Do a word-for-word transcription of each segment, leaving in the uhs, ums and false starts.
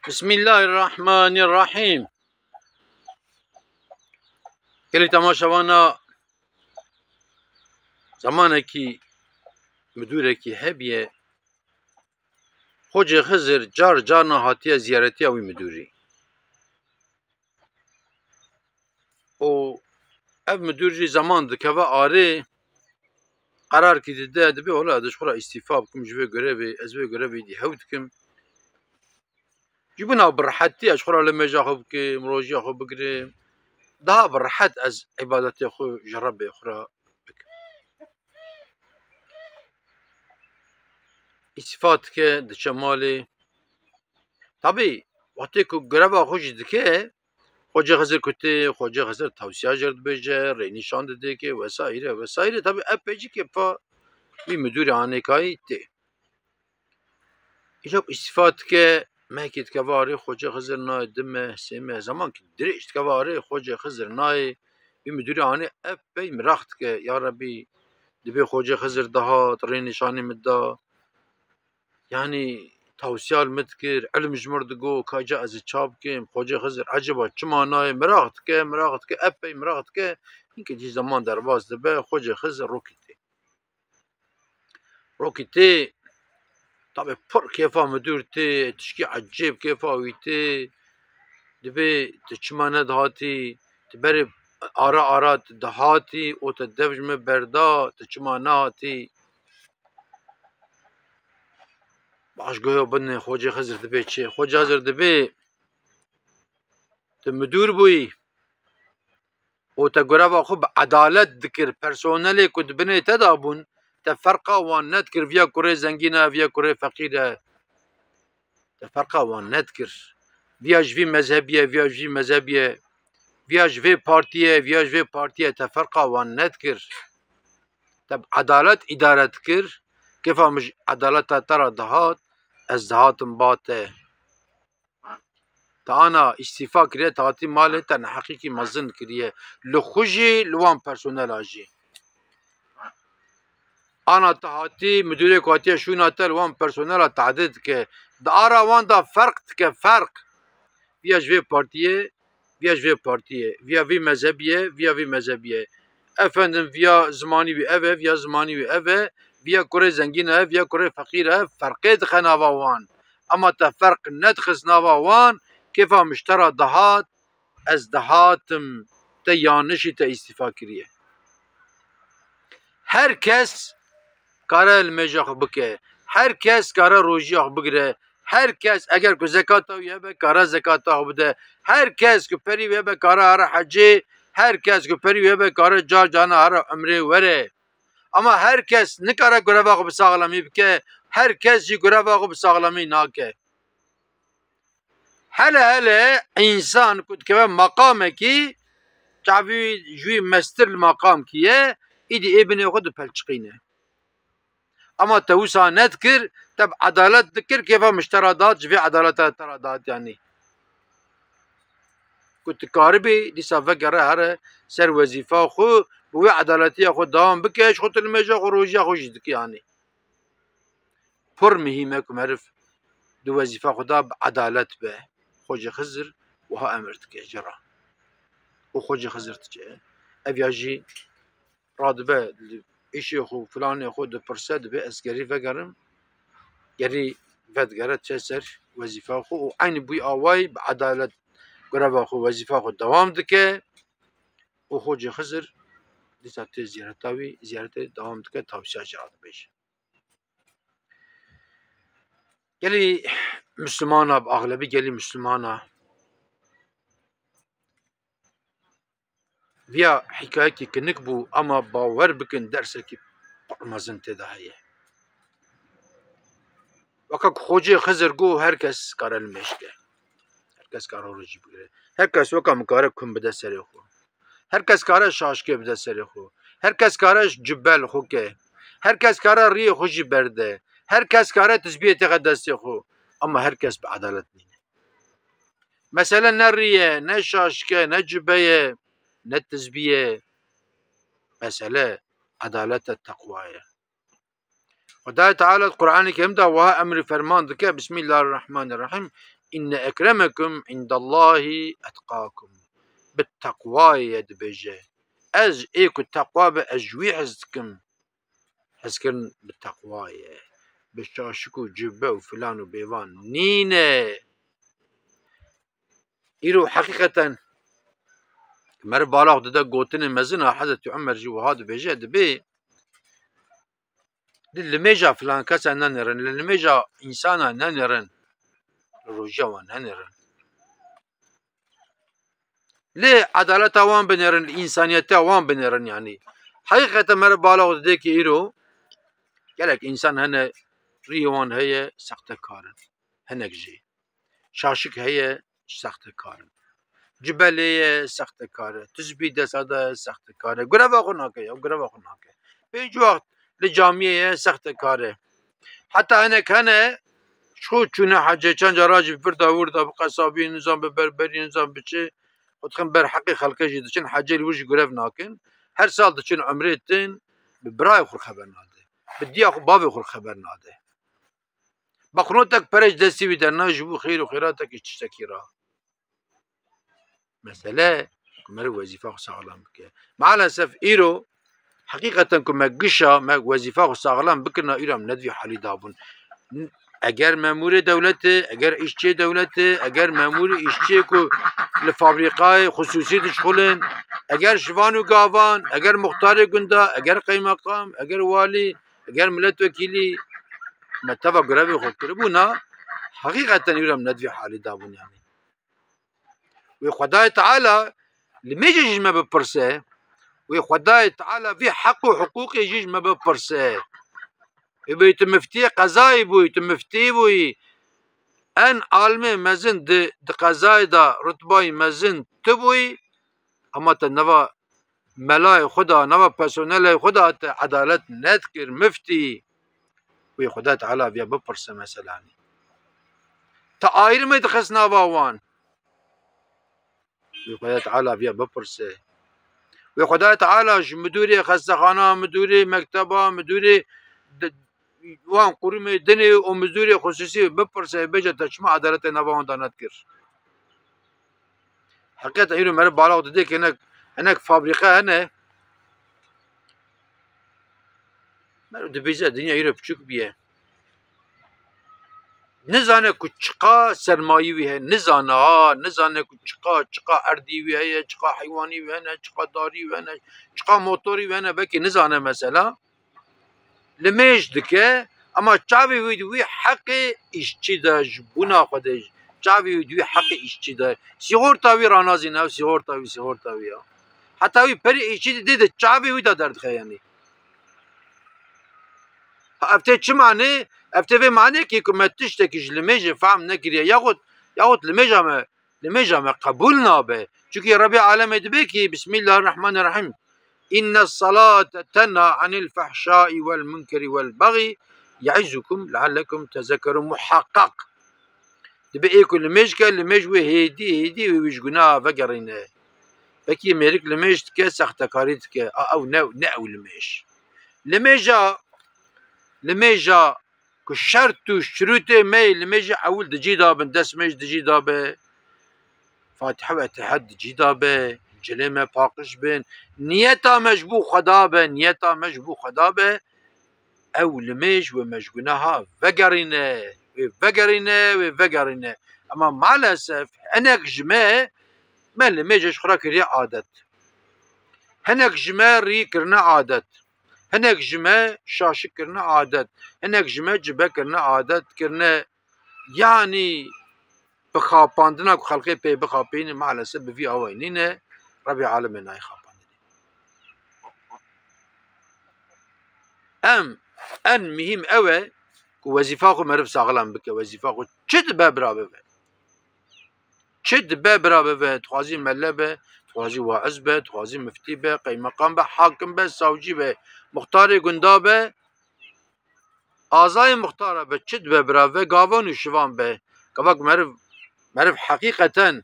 Bismillahirrahmanirrahim. Gelî temaşevana, zemanekî midûrekî hebiye, Xocê Xizir car carna hatiye ziyaretiya wî midûrî. Û ev midûr jî zeman dikeve arê, qerarkî dide, dibê wela ez ji xwe re îstîfa bikim ji vê görevê, ez vê görevê dî hew dikim. Ji bona bi rehetî ez ji xwe re limêja xwe bikim, rojiya xwe bigirim. Daha bi rehet ez îbadetê xwe ji Rebbê xwe re bikim. Îstîfa dike, diçe malê. Tabî, wextê ku greva xwe jî dike, Xocê Xizir ku tê, Xocê Xizir tewsiya jê re dibêje, rênîşan didê kê, vesaire, vesaire. Tabî, ev pêcî kêfa wî midûrê anêkayî tê. Îca ku îstîfa dike, mehekî dikeve arê, Xocê Xizir nayê, du meh, sê meh, zemankî dirêj dikeve arê, Xocê Xizir nayê, wî midûrê anê, ev pey miraq dike, ya Rebî, dibê Xocê Xizir dihat, rênîşanî min da. Yanî tawsiya li min dikir, ilm ji min re digot, ka ca ez ê ça bikim, Xocê Xizir eceba çima nayê, miraq dike, miraq dike, epey miraq dike. Hinkê jî zeman derbas dibe, Xocê Xizir rokî tê. Rokî tê, tabê pir kêfa midûr tê, tişkî ecêb kêfa wî tê. Dibê tu çima nedihatî, tu berê ara ara tu dihatî û te dev ji min berda, tu çima nehatî? Baş goyo binê Xocê Xizir dibê çi? Xocê Xizir dibê tu midûr bûyî û te greva xwe bi edalet dikir, personelê ku di binê te de bûn, te ferqa wan nedikir, viya kurê zengîn e, viya kurê feqîr e. Te ferqa wan nedikir. Viya ji vî mezhebî ye, viya ji vî mezhebî ye. Viya ji vê partî ye, viya ji vê partî ye, te ferqa wan nedikir. Te bi edalet îdare dikir. Kêfa min ji edaleta te re dihat, ez dihatim ba te. Te ana îstîfa kiriye, te hatî malê, te neheqîkî mezin kiriye. Li xwe jî, li wan personela jî. Ana te hatî, midûrê ku hatiye şûna te, li wan personela tehdê dike. Di ara wan de ferq dike, ferq. Viya ji vê partiyê, viya ji vê partiyê, viya vî mezhebiyê, viya vî mezhebiyê. Efendim, viya zimanî wî ev e, viya zimanî wî ev e, viya kurê zengîn e, viya kurê feqîr e, ferqê dixe nava wan. Ema te ferq nedixist nava wan, kêfa min ji te re dihat, ez dihatim, te yanişî, te îstîfa kiriye. Her kes kare limêja xwe bike. Her kes kare rojiya xwe bigire. Her kes, eger ku zekata wî hebe, kare zekata xwe bide. Her kes ku perî wî hebe, kare here hecê. Her kes ku perî wî hebe, kare car carna here umrê were. Ama her kes nikare greva xwe bi saxlemî bike. Her kes jî greva xwe bi saxlemî nake. Hele hele însan ku dikeve maqamekî, çavî ji wî mestir li maqamkî ye, îdî ê binê xwe dipelçiqîne. Ama te wisa nedikir, te bi edalet dikir, kêfa min ji te re dihat, ji vê edaleta te re dihat, yanî. Ku tu karibî, dîsa vegere here ser wezîfa xwe, bi wê edaletiya xwe dewam bike, ji xwe tu limêja xwe rojiya xwe jî dikî, yanî. Pir muhîm e ku meriv di wezîfa xwe de bi edalet be. Xocê Xizir wiha emir dike ji re. Û Xocê Xizir diçe. Ev ya jî radibe li îşê xwe, filanê xwe dipirse, dibê ez gerî vegerim. Gerî vedigere diçe ser wezîfa xwe û eynî bûyî awayî bi edalet greva xwe, wezîfa xwe dewam dike. Û Xocê Xizir dîsa tê ziyareta wî, ziyaretê dewam dike, tavsiya jî radibêje. Gelî Mislimana, bi axlebî gelî Mislimana. Viya hikayekî kinik bû, ama bawer bikin, dersekî pir mezin tê de heye. Weke ku Xocê Xizir got, her kes kare limêj ke. Her kes kare rojî bigire. Her kes weke min kare kum bide serê xwe. Her kes kare şaşkê bide serê xwe. Her kes kare cibbe li xwe ke. Her kes kare riyê xwe jî berde. Her kes kare tizbiyê têxe destê xwe. Ama her kes bi edalet nîne. Mesele ne rî ye, ne şaşke, ne cibe ye, ne tizbî ye. Mesele edalet e, teqwa ye. Xwedayê Teala di Qur'anê Kerîm de wiha emrî ferman dike, Bismillahirrahmanirrahim. Inne ekremekum indallahî etqakum. Bi teqwayê ye dibêje. Ez ê ku teqwa be, ez ji wî hez dikim. Hezkirin bi teqwa ye. Bi şaşik û cibbe û filan û bêvan nîne. Îro heqîqeten meriv balax dide gotinê mezin a Hezretî Umer jî wiha dibêje, dibê, li limêja filan kesa nenêrin, li limêja însana nenêrin, li rojiya wan nenêrin. Lê edaleta wan binêrin, li însaniyetiya wan binêrin, yanî. Heqîqeten meriv balax dide ki îro gelek însan hene, rîyê wan heye, sextekar in. Hinek jî. Şaşik heye, sextekar in. Cibelê ye, sextekar e. Tizbî desta de ye, sextekar e. Gureva xwe nake ya, gureva xwe nake. Pênc wext li camiyê ye, sextekar e. Heta hinek hene, ji xwe çûne hecê, çend cara jî bi vir de wir de, bi qesabî, nizam bi berberî, nizam bi çi, xwe dixin ber heqê xelkê jî diçin hecê, li wir jî gurev nakin. Her sal diçin umrê din, bi birayê xwe xeber nade. Bi diya xwe, bavê xwe xeber nade. Baxrotek pere ji destî wî derna ji bo xêr û xêratekî tiştekî re. Mesele ku meriv wezîfa xwe saxlem bike. Maalesef îro heqîqeten ku me gişa me wezîfa xwe saxlem bikirina, îro em ne di vî halî de bûn. Eger memûrê dewletê, eger îşçiyê dewletê, eger memûrê îşçiyê ku li fabrîkayê xusûsî dişxulin, eger ji van û gavan, eger muxtarê gunda, eger qeymeqam, eger walî, eger miletwekîlî, me teva grevê xwe kiribûna, heqîqeten îro em ne di vî halî de bûn, yanî. Wê Xwedayê Teala limêjê jî ji me bipirse, wê Xwedayê Teala vî heq û hiqûqê jî ji me bipirse. Ê bûyî tu miftiyê qezayê bûyî, tu miftî bûyî, en almê mezin di, di qezayê de rutbayî mezin tu bûyî, ama te neva melayê xwe de, neva personelê xwe de te edalet nedikir, miftî. Wê Xwedayê Teala viya bipirse meselanî. Te ayrımê dixist nava wan. Wê Xwedayê Teala viya bipirse. Wê Xwedayê Teala ji midûrê xestexana, midûrê mekteba, midûrê di-, wan qurumê dinê û midûrê xusûsî bipirse, bêje te çima edaletê nava wan de nedikir? Heqîqeten îro meriv balax dide ki hinek, hinek fabrîqe hene. Meriv dibêje dinya îro piçûk bûye. Nizane ku çiqa sermayî wî heye, nizane ha, nizane ku çiqa, çiqa erdî wî heye, çiqa heywanî wî hene, çiqa darî wî hene, çiqa motorî wî hene, belkî nizane mesela. Limêj dike, ama çavê wî di wî heqê îşçî de ji bûna xwe de, çavê wî di wî heqê îşçî de. Sîxorta wî ranazîne, ev sîxorta wî, sîxorta wî ya. Heta wî perê îşçî didê di çavê wî de derdixe, yanî. Ha, ev tê çi manê? Ev tê vê manê ki ku me tiştekî ji limêjê fehm nekiriye, yaxud, yaxud limêja me, limêja me qebûl nabe. Çunkî Rebê Alemê dibê ki, Bismillahirrahmanirrahim. Inne salate tenha anil fehşai vel munkeri vel bagî yaizukum leallekum tezekkerun. Muhaqqaq. Dibê ê ku limêj ke, limêj wê hêdî, hêdî wê wî ji gunaha vegerîne. Belkî mêrik limêj dike, sextekarî dike. A, ew ne, ne ew limêj. Limêja, limêja ku şert û şirûtê me yê limêjê ewil di cî de bin, dest me ji di cî de be, Fatiha û Etiha di cî de be, cilê me paqij bin, niyeta me ji bo Xweda be, niyeta me ji bo Xweda be, ew limêj wê me ji gunaha vegerîne, wê vegerîne, wê vegerîne. Ema maalesef hinek ji me, me limêjê ji xwe re kiriye adet. Hinek ji me rî kirine adet. Hinek ji me şaşik kirine adet. Hinek ji me cibe kirine adet, kirine, yanî bi xapandina ku xelkê pê bixapînin, maalesef bi vî awayî nîne, Rebê Alemê nayê xapandinê. Em, en muhîm ew e ku wezîfa xwe meriv saxlem bike, wezîfa xwe çi dibe bira bibe. Çi dibe bira bibe, dixwazî mele be, dixwazî waiz be, dixwazî miftî be, qeymeqam be, hakim be, savcî be, muxtarê gunda be, azayê muxtara be, çi dibe bira bibe, gavan û şivan be. Gava ku meriv, meriv heqîqeten,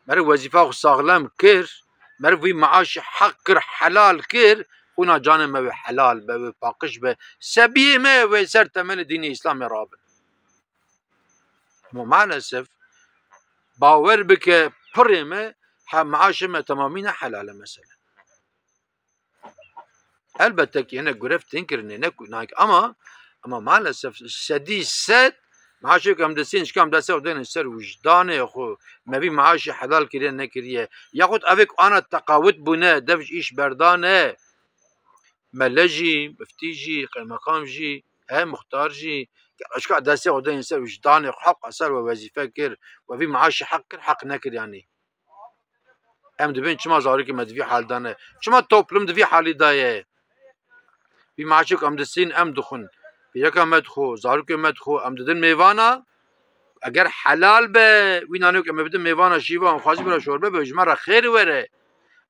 meriv wezîfa xwe saxlem kir, meriv wî maaşê heq kir, helal kir, xwîna canê me wê helal be, wê paqij be. Sebiyê me wê ser temelê dînê Îslamê rabin. Ama maalesef bawer bike pirê me, ha, maaşê me temamî ne helal e mesela. Elbette ki hinek gurev tên kirine, ne ku, ne, ama, ama maalesef sedî sed maaşê ku em destên, ji ku em destê xwe dêne ser wijdanê xwe, me vî maaşê helal kiriye, nekiriye. Yaxud evê ku ana teqawit bûne, dev ji îş berdane. Mele jî, miftî jî, qeymeqam jî, he, muxtar jî, ji ku destê xwe dêne ser wijdanê xwe, heq ser we wezîfe kir, we vî maaşê heq kir, heq nekir yanî. Em dibên çima zarokê me di vî hal de ne? Çima toplum di vî halî de ye? Vî maaşê ku em distîn em dixwin. Pîreka me dixwe, zarokê me dixwe, em didin mêvana. Eger helal be, wî nanê ku em ê bidin mêvana şîva, em xwazî bira şorbe be, ji me re xêr were.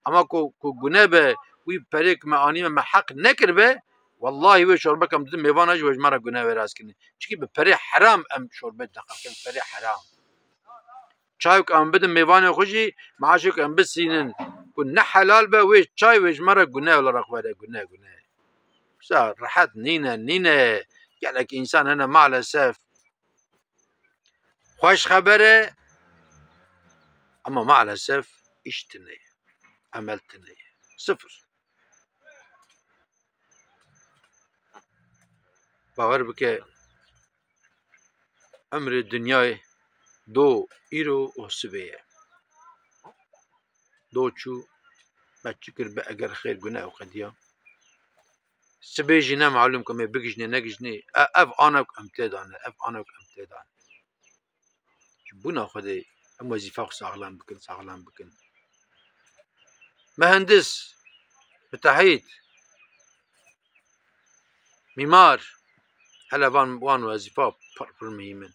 Ama ku, ku gune be, wî perê ku me anî me, me heq nekiribe, wellahî wê şorbe ku em didin mêvana jî wê ji me re gune were ez kirin. Çikî bi perê heram em şorbe dixin, perê heram. Çay ku em bidin mêvanê xwe jî, maaşê ku em bisînin, ku ne helal be, wê çay wê ji me re gune olarak were, gune, gune. Wisa rehet nîne, nîne. Gelek însan hene maalesef. Xweş xeber e, ama maalesef îş tune ye, emel tune ye. Sifir. Bawer bike, emrê dinyayê do îro û sibê ye. Do çû, me çi kir be, eger xêr gune ew qediya. Sibê jî ne malûm ku em ê bigijnê, negijnê. E, ev ana ku em tê de ne, ev ana ku em tê de ne. Ji bona Xwedê em wezîfa xwe saxlem bikin, saxlem bikin. Mihendis, mitehît, mîmar, hele van, wan wezîfa pir, pir muhîm in.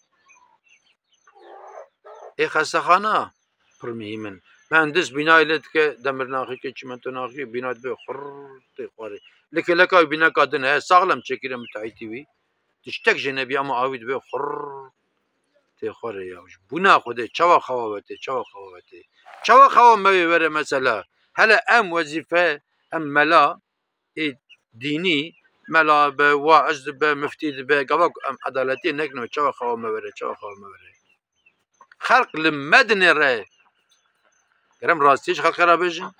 Ê xestexana pir muhîm in. Mihendis bînayê lê dike, demir naxike, çimento naxike, bîna dibe xurr tê xwarê. Leke leka bîneka din heye, saxlem çêkiriye mitehîtî wî. Tiştek jê nebî ama awî dibe xurr tê xwarê ya. Ji bona Xwedê çawa xewa wetê, çawa xewa wetê. Çawa xewa me wê were mesela. Hele em wezîfe, em mela, ê dînî, mela be, waiz dibe, miftî dibe, gava ku em edaletiyê nekin, çawa xewa me were, çawa xewa me were. Xelq li me dinêre. Gere em rastiyê ji xelkê re bêjin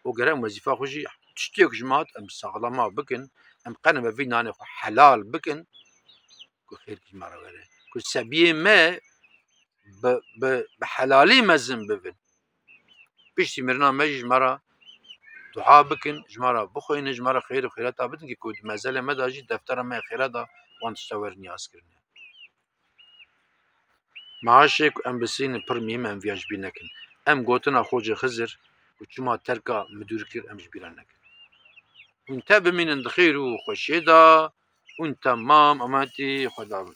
û gere em wezîfa xwe jî tiştiyek ji me hat em saxlama bikin, em qene me vî nanê xwe helal bikin, ku xêrkî ji me re were. Ku sebiyê me bi, bi, bi helalî mezin bibin. Piştî mirina me jî ji me re dua bikin, ji me re bixwînin, ji me re xêr û xêreta bidin, ku di mezelê me de jî deftera me xêra de wan tişta werin yazkirine. Maaşê ku em bisînin pir muhîm e, em viya ji bîr nekin. Em gotina Xocê Xizir ku çima terka midûr kir, em ji bîra nekin. Hûn te bimînin di xêr û xweşiyê de, hûn temam emetî xwe da bin.